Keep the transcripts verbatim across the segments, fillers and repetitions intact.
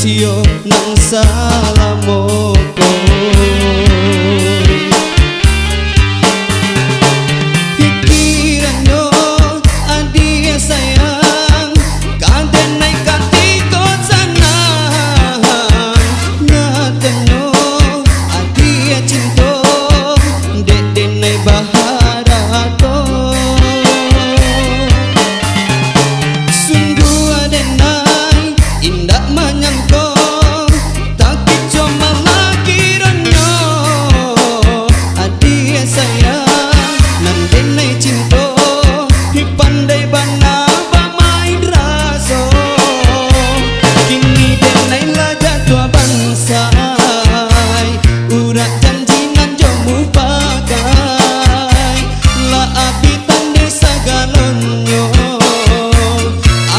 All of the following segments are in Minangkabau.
sio nan salamo ko. Pikiranyo adia sayang, ka denai katiko sanang. Nyatonyo adia cinto, dek denai baharato. Sungguah denai indak manyangko, takico malah kironyo adia sayang nan denai cinto, pandai bana bamain raso. Kini denai lah jatuah bansai, urak janji nan jo mupakai, lah abih tandai sagalonyo,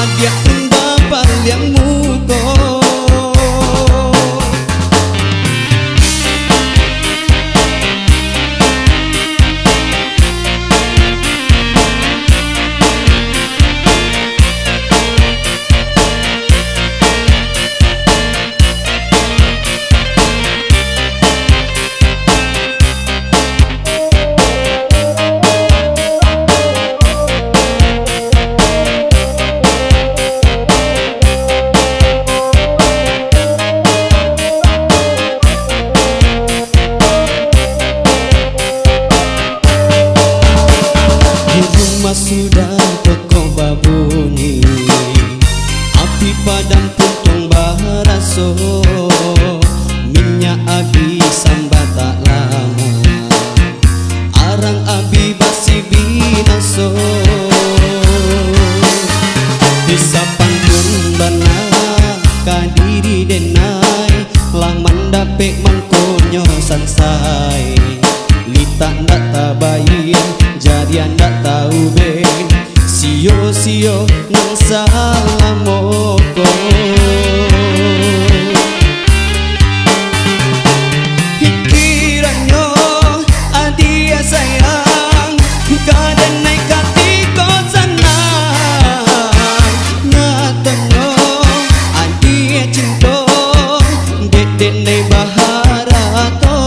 adiak pun bapaliang muko. Di rumah sudah toko babunyi, api padam puntung baraso, minyak abih sambat tak lama, arang abih basi binaso. Di sapantun bana ka diri denai, lah mandapek mangkonyo sansai. Litak ndak tabayia, jariah ndak taubek, sio-sio nan salamo ko. Pikiranyo adia sayang, ka denai katiko sanang. Nyatonyo adia cinto, dek denai baharato.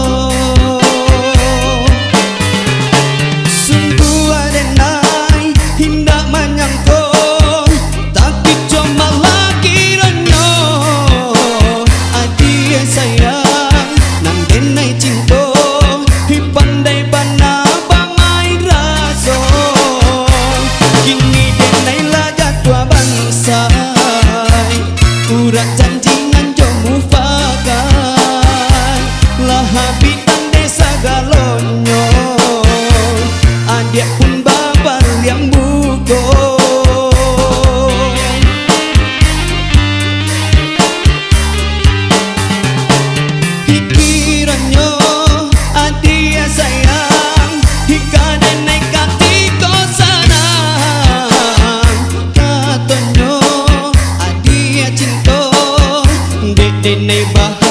Sungguah denai indak manyangko, takico malah kironyo adia sayang nan denai cinto, pandai bana bamain raso. Kini denai lah jatuah bansai, urak janji nan jo mupakai, lah abih tandai sagalonyo, adiak pun bapaliang muko. Pikiranyo adia sayang, ka denai katiko sanang. Katonyo adia cinto, dek denai bah